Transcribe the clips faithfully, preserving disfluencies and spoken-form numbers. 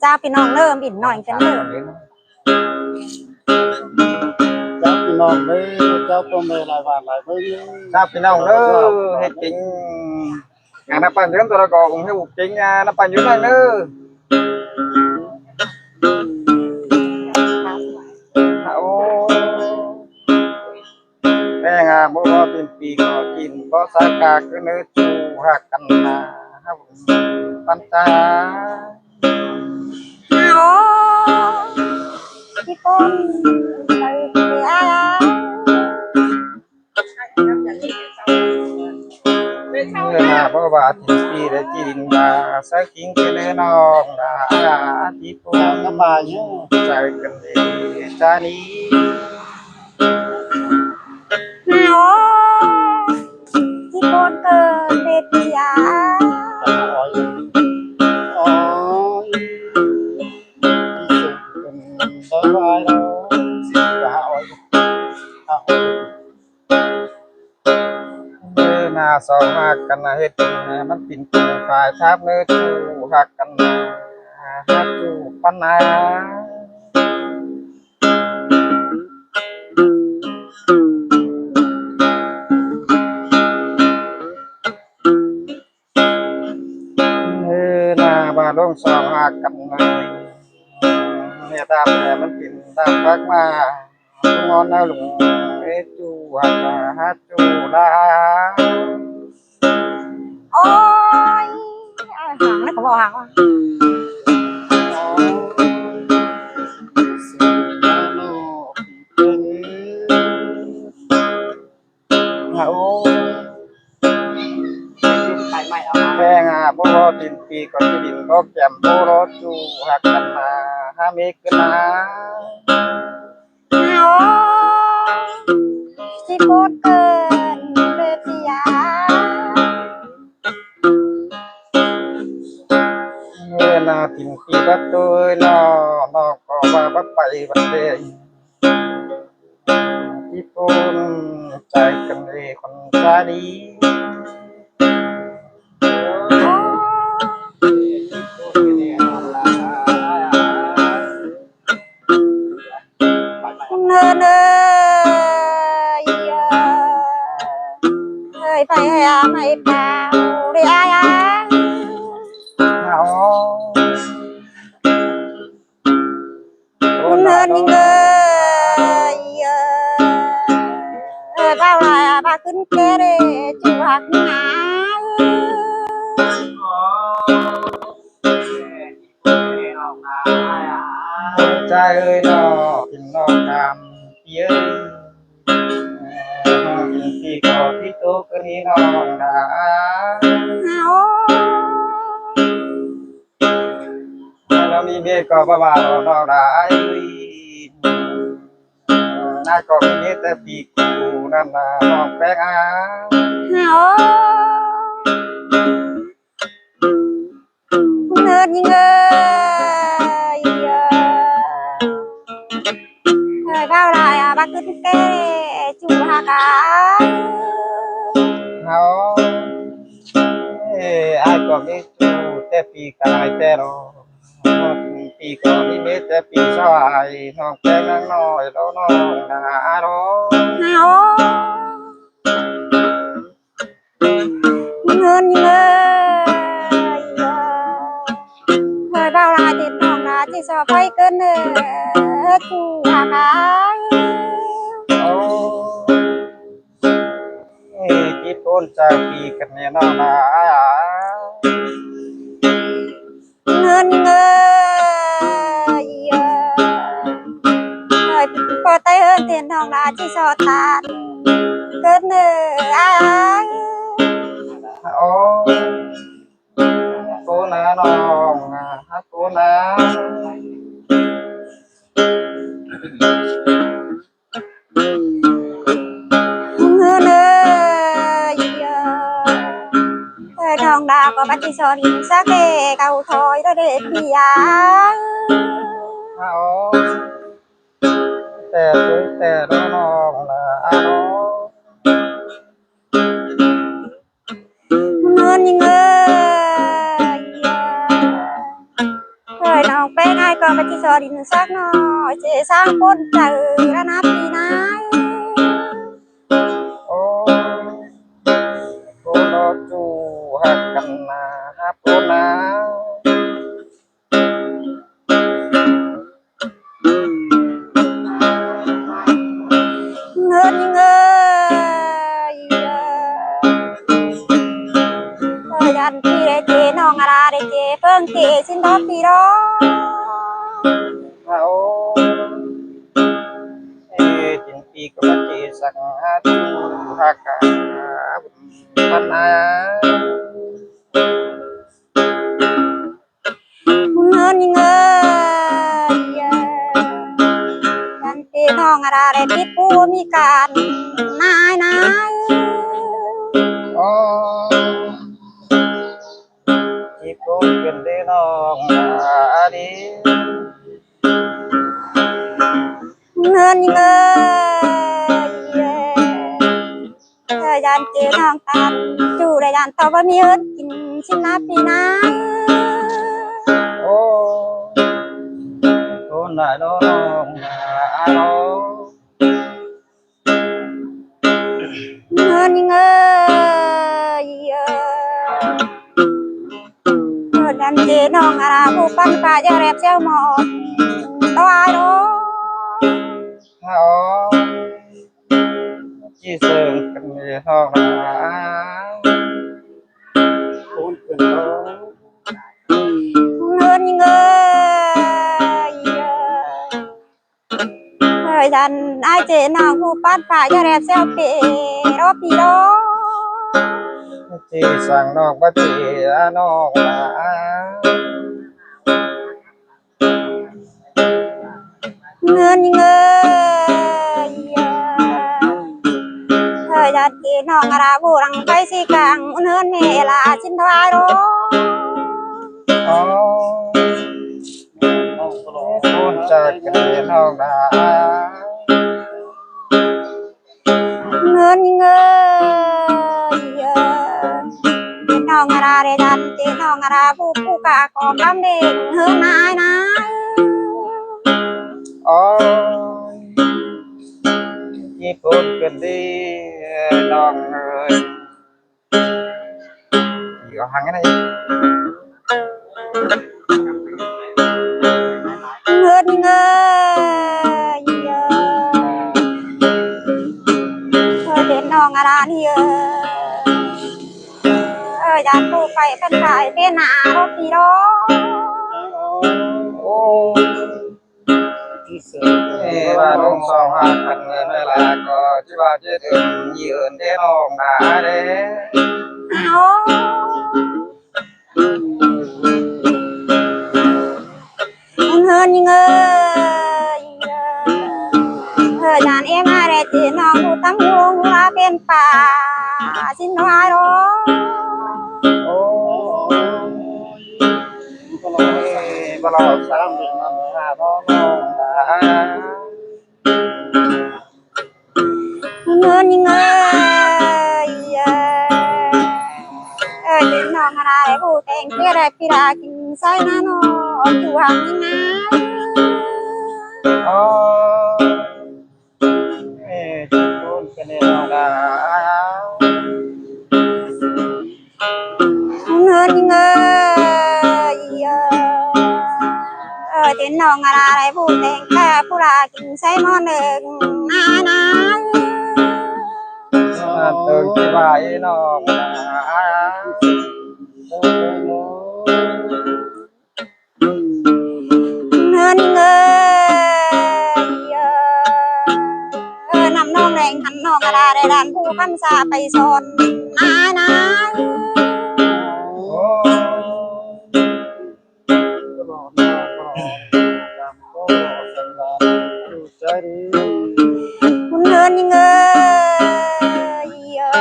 Chào ꞌpi ꞌnọng ꞌnớ, ꞌmí ꞌnọi căn ꞌnớ. Chào ꞌpi ꞌnọng ꞌnớ, chào ꞌpo ꞌme lai bản lai ꞌmướng. Chào ꞌpi ꞌnọng ꞌnớ, ꞌhế ꞌchính. Ngà ꞌnặp ꞌpăn dươn ꞌtoi ꞌlẹo ꞌcọ ủng hộ ꞌchính, à, ꞌnặp ꞌpăn dươn ꞌnọi ꞌnớ. Ô. Pé ngà báu ꞌlo tin ꞌpi ꞌcọ kin báu sa ca ꞌcứ ꞌnớ ꞌchu ꞌhặc căn nả. Hák ꞌpăn cha. Ô, ꞌpi ꞌcốn, ꞌpay ꞌpi ai. ꞌNớ nả báu ꞌva tin ꞌpi đảy ꞌchí đin ꞌva sa kin ꞌcứ ꞌnớ ꞌnọng đa ꞌpi ꞌcốn. Chai căn đi, cha đi. Ô, ꞌpi ꞌcốn ꞌcọ đảy ꞌpi ai. Ôi. ꞌNớ nả song ꞌhặc căn nả ꞌhế ꞌtếng nả ꞌmắn pên ꞌchu phai tháp ꞌnớ ꞌchu ꞌhặc căn nả hák ꞌchu ꞌpắn nả. ꞌNớ nả ꞌva ꞌlống song ꞌhặc căn nả ꞌhế táp nả ꞌmắn pên táp phák ꞌmá. ꞌNón ꞌnáo lung ꞌhế ꞌchu ꞌhặc nả hák ꞌchu đa. Ôi, ai ꞌhặc ꞌnớ ꞌcọ báu ꞌhặc. Ô. Pé ngà báu ꞌlo tin ꞌpi ꞌcọ ꞌchí đin báu kẻm báu ꞌlo ꞌchu ꞌhặc căn nả hák ꞌmí ꞌcứ nả. Ô, ꞌpi ꞌcốn ꞌcọ đảy ꞌpi ai. ꞌNớ nả tin ꞌpi báu ꞌtoi ꞌnọ, ꞌnọng ꞌcọ ꞌva báu pay báu pay. ꞌPi ꞌcốn chai căn đi ꞌcốn cha đi. ꞌNớ ꞌnớ, ơi, pay ꞌhế ꞌmá ꞌpao đi ai ai. Ô. ꞌNớ ꞌnị ơi, ơi, báu lai báu ꞌcứn ké đê, ꞌchu ꞌhặc nả. Chai ơi, ꞌnọng, kin ꞌnọng tham ꞌpi ơi. Kin ꞌpi ꞌcọ ꞌpi ꞌtố ꞌcứ ꞌnị ꞌnọng đa. Ô. ꞌNọng ꞌmí ꞌmế ꞌcọ báu ꞌva ꞌnọng đa ai ơi. ꞌNọng ꞌcọ ꞌmí ꞌmế té ꞌpi ꞌcu ꞌnặn đa ꞌnọng Péng à. Ô. ꞌNớ ꞌnị ơi, ơi, báu lai à, báu ꞌcứn ké, ꞌchu ꞌhặc à. Ô. Ê, ai ꞌcọ ꞌmí ꞌchu té ꞌpi ca lai té ꞌnọ. ꞌPi ꞌcọ ꞌmí ꞌmế té ꞌpi sau ai, ꞌnọng Péng ꞌnặn ꞌnọi ꞌló ꞌnọng đa ꞌló. Ô. ꞌNớ ꞌnị ơi, ơi, báu lai tin ꞌnọng đa ꞌchí so pay ꞌcứn, ơ, ꞌchu ꞌhặc à. Ô. Ê, ꞌpi ꞌcốn chai ꞌpi căn ꞌnị ꞌnọng đa. ꞌNớ ꞌnị ơi, ơi, ơi, ꞌpi ꞌcốn té ơn tin ꞌnọng đa ꞌchí so tan ꞌcứn, ơ, ai ai. Ô. ꞌCốn à ꞌnọng à, ꞌcốn à. ꞌNớ ơi, ơi, ꞌnọng đa ꞌcọ báu ꞌchí so ꞌnị sa ké, cáu thôi đa đê ꞌpi à. Ô. Té ꞌtố té ꞌló ꞌnọng đa ꞌló. ꞌNớ ꞌnị ơi, ꞌChí so đin sắc ꞌnọ, ꞌchí ꞌsáng ꞌcốn chaư ꞌlạ ꞌnặp ꞌpi ꞌnái. Ôi, ꞌcốn ꞌnọ ꞌchu ꞌhặc căn ꞌnạ, ꞌhặc ꞌcốn ꞌnạ. ꞌNhớn ꞌnhính ơi, ơi, dăn ꞌpi đảy ꞌchí ꞌnọng ꞌlạ đảy ꞌchí ꞌphớng ꞌchí ꞌsịn ꞌtó ꞌpi ꞌló. Hao, ê, chính ꞌpi ꞌcọ ꞌmá ꞌchí săng hák ꞌchu ꞌhặc căn ꞌnạ. ꞌNhớn ꞌnhính ơi, dăn ꞌchí ꞌnọng ꞌlạ đảy tít ꞌpú ꞌmí căn ꞌnạ ꞌnái. Ôi, ꞌchí ꞌcốn căn đi ꞌnọng ꞌlạ đi. ꞌNhớn ꞌnhính ơi, ơi, dăn ꞌchí ꞌnọng căn ꞌchu đảy dăn ꞌtó báu ꞌmí ứt kin ꞌsịn ꞌnặp ꞌpi ꞌnái. Ôi, ꞌcốn ꞌnạ ꞌnọng ꞌlạ ꞌló. ꞌNhớn ꞌnhính ơi, ơi, dăn ꞌchí ꞌnọng ꞌlạ ꞌpú ꞌpắn pha ꞌchọ ꞌlẹo ꞌsẹo ꞌmọt ꞌtó ꞌlạ ꞌló. Hao, ꞌchí săng căn đi ꞌnọng ꞌlạ. ꞌNhớn ꞌnhính ơi, ơi, dăn ải ꞌchí ꞌnọng ꞌpú ꞌpắn pha ꞌchọ ꞌlẹo ꞌsẹo ꞌpẹ ꞌló ꞌpi ꞌló. ꞌChí săng ꞌnọng ꞌpá ꞌchí ꞌnọng ꞌlạ. ꞌNhớn ꞌnhính ơi, ơi, dăn ꞌchí ꞌnọng ꞌlạ ꞌpú lăng pay ꞌsị cang ꞌhướn ꞌmẹ ꞌlạ ꞌsịn ꞌtó ꞌlạ ꞌló. Ôi, ꞌcốn chaư căn đi ꞌnọng ꞌlạ. ꞌNhớn ꞌnhính ơi, ơi, ꞌnọng ꞌlạ đảy dăn ꞌchí ꞌnọng ꞌlạ ꞌpú ꞌpú ca ꞌcọ ꞌcắm đi ꞌhướn ꞌnạ ꞌnái. Ôi, ꞌchí ꞌcốn căn đi ꞌnọng ơi. Có hàng cái này. ꞌNhớn ꞌnhính ơi, ơi, đảy ꞌnọng ꞌlạ đi ơi. Ơi, dăn ꞌpú pay ꞌpắn pha ꞌpẹ ꞌnạ ꞌló ꞌpi ꞌló. Ôi. Ê, ꞌva ꞌlống song ꞌhặc căn ꞌnị ꞌlạ ꞌcọ ꞌchí ꞌva ꞌchí tứm ꞌnhính ơn té ꞌnọng ꞌlạ đé. Ôi. ꞌNhớn ꞌnhính ơi, ơi, dăn ê ꞌmá đảy ꞌchí ꞌnọng ꞌpú tắm ꞌhụ ꞌlống ꞌhụ ꞌlạ pên pha ꞌsịn ꞌnọ ꞌlạ ꞌló. Ôi. Ê, ꞌva ꞌlống song ꞌhặc căn ꞌnị ꞌlạ ꞌló. ꞌNhớn ꞌnhính ơi, ơi, ꞌchí ꞌnọng ꞌlạ đảy ꞌpú teng ꞌpẹ đảy ꞌpi ꞌlạ kin ꞌsái ꞌnạ ꞌnọ, ꞌchu ꞌhặc ꞌnị ꞌnạ. Ôi. Ê, ꞌchí ꞌcốn căn đi ꞌnọng ꞌlạ. ꞌNhớn ꞌnhính ơi, ơi, té ꞌnọng ꞌlạ đảy ꞌpú teng ꞌpẹ ꞌpú ꞌlạ kin ꞌsái ꞌmó ꞌnưng ꞌnạ ꞌnạ. ꞌNa tưng ꞌchí ꞌva ꞌnọng ꞌlạ. ꞌNhớn ꞌnhính ơi, ơ, ơ, ꞌnặm ꞌnọng đeng hẳn ꞌnọng ꞌlạ đảy đăn ꞌpú ꞌphắn sa pay son ꞌnạ ꞌnạ. ꞌNhớn ꞌnhính ơi, ơ,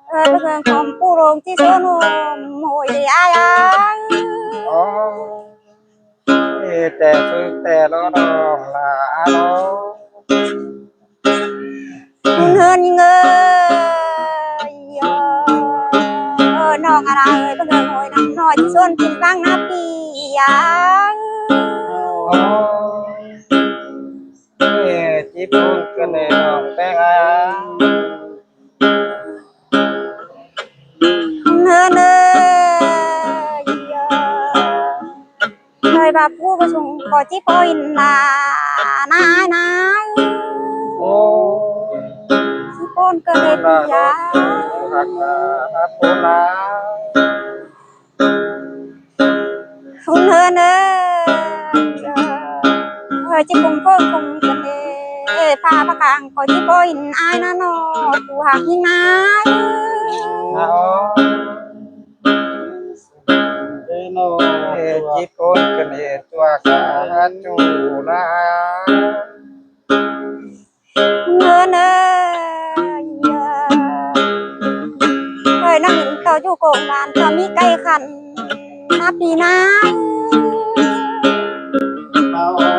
ơ, báu ꞌhướng khom ꞌpú ꞌlống ꞌchí ꞌsốn ꞌhôm ꞌhội đi ai ai. Ôi. Ê, té phước té ꞌló ꞌnọng ꞌlạ ꞌló. ꞌNhớn ꞌnhính ơi, ơ, ơ, ꞌnọng ꞌlạ ơi, báu ꞌhướng ꞌhội ꞌnặm ꞌnọi ꞌchí ꞌsốn kin ꞌváng ꞌnặp ꞌpi ai. Ơ, ê, ꞌchí ꞌpốn ꞌcọ ꞌnị ꞌnọng ꞌtếng ai. ꞌNớ ꞌnớ, ơi, ꞌva ꞌpú ꞌva sung ꞌcọ ꞌchí ꞌpó ꞌnị ꞌnạ, ꞌnạ ai ꞌnạ. Ơ, ꞌchí ꞌpốn ꞌcọ ꞌnị ꞌnạ, ꞌnạ, ꞌnạ, ꞌnạ, ꞌnạ. ꞌSướng ꞌnớ ꞌnớ, ơi, ꞌchí ꞌcum ꞌpó ꞌcum ꞌcọ ꞌnị, ê, ꞌpá ꞌpá cang ꞌcọ ꞌchí ꞌpó ꞌnị ai ꞌnạ ꞌnọ, ꞌchu ꞌhặc ꞌnị ꞌnạ. ꞌNạ, ơ. Ê, ꞌnọ, ê, ꞌchu ꞌchí ꞌcốn ꞌcọ ꞌnị, ê, ꞌchu ꞌhặc ꞌchu ꞌnạ. ꞌNớ ꞌnớ, ơi, ꞌnặm ꞌnị ꞌtọ ꞌchu cốc ꞌván ꞌtọ ꞌmí cay khăn ꞌnạ ꞌpi ꞌnạ. Ơ, ơ.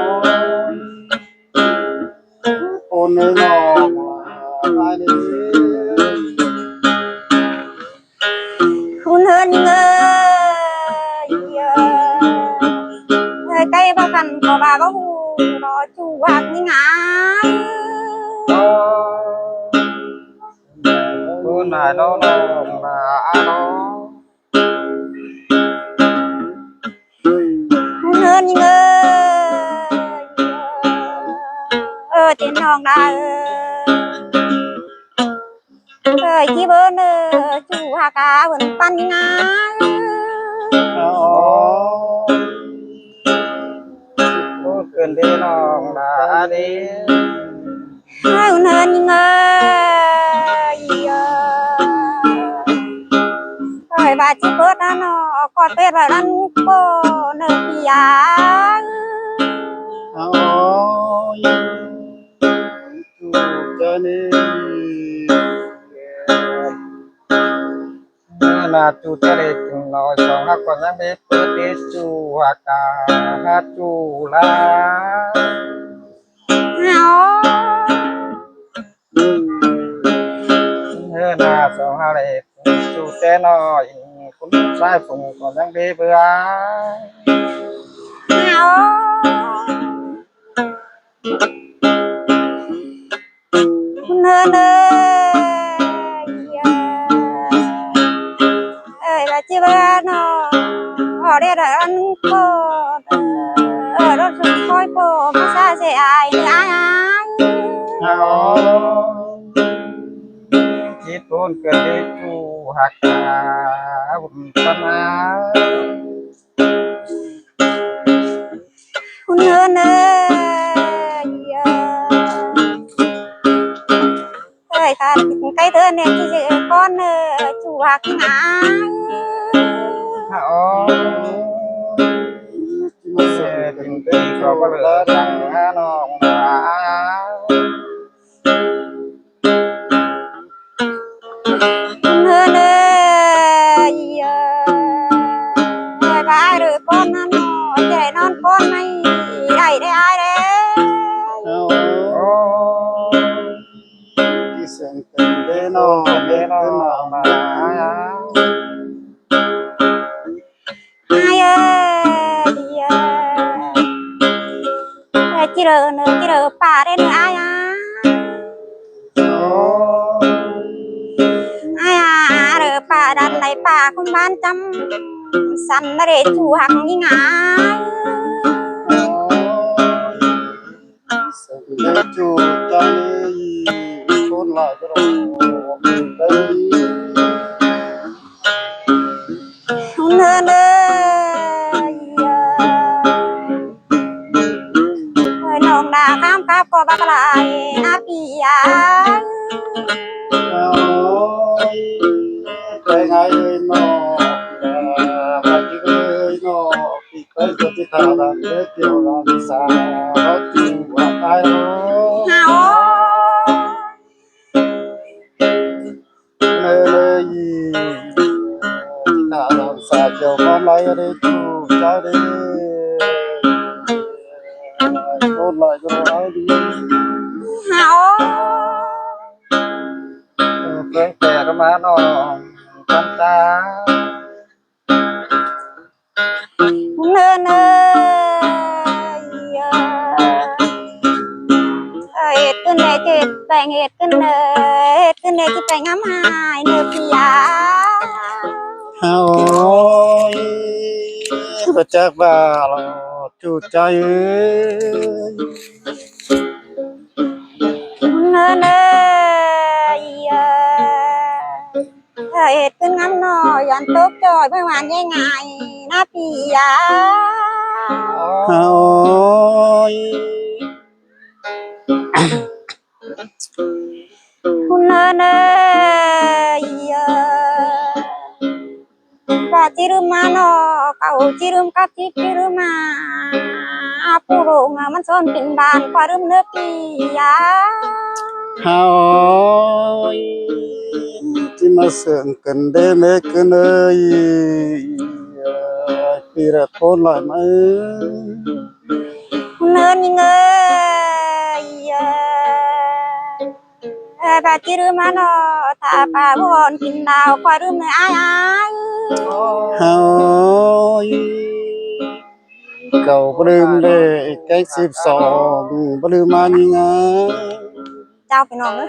Ôn ới ꞌnọ, ai đi. ꞌHún ꞌhướn ꞌnị ơi, ơi, cay ꞌva khăn ꞌcọ ꞌva ꞌva ꞌhụ ꞌnọ ꞌchu ꞌhặc ꞌnị ꞌnạ. Ơ. ꞌHún ꞌnạ ꞌnọ ꞌnọng ꞌnạ ꞌnạ. ꞌHún ꞌhướn ꞌnị ơi, ơ, ꞌchí ꞌnọng ꞌnạ ơi. Ơi, ꞌchí bớn ơ, ꞌchu ꞌhặc ꞌcọ bớn ꞌpăn ꞌnị ꞌnạ. Ơ, ơ. ꞌCọ ꞌcứn đi ꞌnọng ꞌnạ đi. Ơi, ꞌhún ꞌhướn ꞌnị ơi, ơi. Ơi, ꞌva ꞌchí bớn ꞌnạ ꞌnọ, ꞌcọ pét ꞌva ꞌnặn ꞌcọ ꞌnớ ꞌpi ꞌnạ. Ơ, ơ. ꞌChu ꞌchớ ꞌnị. ꞌNạ ꞌchu ꞌchớ ꞌnị, ꞌnọng song ꞌhặc ꞌcọ ꞌnhắng bếp bớn đi ꞌchu ꞌhặc ꞌcọ, ꞌhặc ꞌchu ꞌla. ꞌNạ, ơ. ꞌNớ ꞌnạ song ꞌhặc ꞌlẹ ꞌchu ꞌchớ ꞌnị, ꞌcốn ꞌsái phung ꞌcọ ꞌnhắng bếp bớn. ꞌNạ, ơ. ꞌNớ ꞌnớ, ơi, ơi, ꞌva ꞌchí bớn ꞌnọ, ꞌhọ đé đa ꞌnặn ꞌcọ, ơ, đón sung khói ꞌcọ, ꞌmá ꞌsá ꞌsớ ai ꞌnớ ai ai. Ơ. ꞌChí ꞌcốn ꞌcọ đi ꞌchu ꞌhặc ꞌcọ, ꞌhặc ꞌpăn ꞌnạ. ꞌHún ꞌnớ ꞌnớ, ơi, ơi, ta cay ꞌtớ ꞌnị ꞌchí ꞌchớ ꞌcốn ꞌnớ, ꞌchu ꞌhặc ꞌnị ꞌnạ. Ơ, ơ. ꞌChí ꞌmá ꞌsớ ꞌcọ ꞌcọ ꞌva lỏ ꞌtáng ꞌnọng ꞌnạ. ꞌNớ ꞌnớ, ơi, ơi, ꞌva ai ꞌlớ ꞌcốn ꞌnặn ꞌnọ, ꞌchớ ꞌnọn ꞌcốn ꞌnị, ai đé, ai đé. Ơ, ơ. ꞌChí seng ꞌtến đé ꞌnọ, đé ꞌnọ, đé ꞌnọ. Ai ơi, ơi. Ơ, ꞌchí ꞌlớ ꞌnớ, ꞌchí ꞌlớ ꞌpạ đé ꞌnớ ai ꞌnạ. Ai ꞌnạ, ꞌlớ ꞌpạ đăn đảy ꞌpạ ꞌcốn ꞌván chăm săn ꞌnạ đé ꞌchu ꞌhặc ꞌnị ꞌnạ. Seng ꞌchu ꞌchớ ꞌnị, ꞌcốn lai ꞌchớ ꞌnị, đảy. ꞌNớ ꞌnớ, ơi, ơi. Ơi, ꞌnọng đa khám khắp ꞌcọ bác lai ꞌnạ ꞌpi ꞌnạ. Ôi, cái ngày ơi nó, à, mà cái ơi nó, thì cái cái cái thằng là cái kiểu là đi xa, nó chịu à, ai đó. Hảo. Nê, nê, gì, nà, nà, xà chiều con lấy đi, chú, cháu đi. Con lại cho nó đi. Hảo. Con bé nó mà nó, con ta. Nê, nê. ꞌtếng ết ꞌcứn ꞌnớ, ết ꞌcứn ꞌnớ ꞌchí ꞌtếng ngắm ải ꞌnớ ꞌpi a. Hao ơi, ꞌpá chắc ꞌva lo ꞌchu ꞌchái ơi. ꞌNớ ꞌnớ, ꞌi a. Ết ꞌcứn ngắm ꞌnọ, dón tốc ꞌchoi ꞌmá ꞌvan ꞌnhé ꞌngai ꞌna ꞌpi a. Hao ơi. ꞌNớ ꞌnớ, ꞌi a. ꞌVa ꞌchí ꞌlứm ꞌmá ꞌnọ, cáu ꞌchí ꞌlứm cắp ꞌchí ꞌchí ꞌlứm ꞌmá. Pú ꞌlống ꞌmắn son pên ban ꞌquá ꞌlứm ꞌnớ ꞌpi a. Hao ơi. ꞌChí ꞌmá sương căn đé mết ꞌcứn ơi. ꞌPi ꞌlạ ꞌcốn lai ꞌmá ơi. ꞌNớ ꞌnhính ơi. ꞌVa ꞌchí ꞌlứm ꞌmá ꞌnọ, ta ꞌpá ꞌvọn pên đao ꞌquá ꞌlứm ꞌnớ ải ải. Hao ơi. Cáu ꞌpá ꞌlứm đé kéng síp song, ꞌpá ꞌlứm ꞌmá ꞌnhính a. Chao ꞌpi ꞌnọng ới.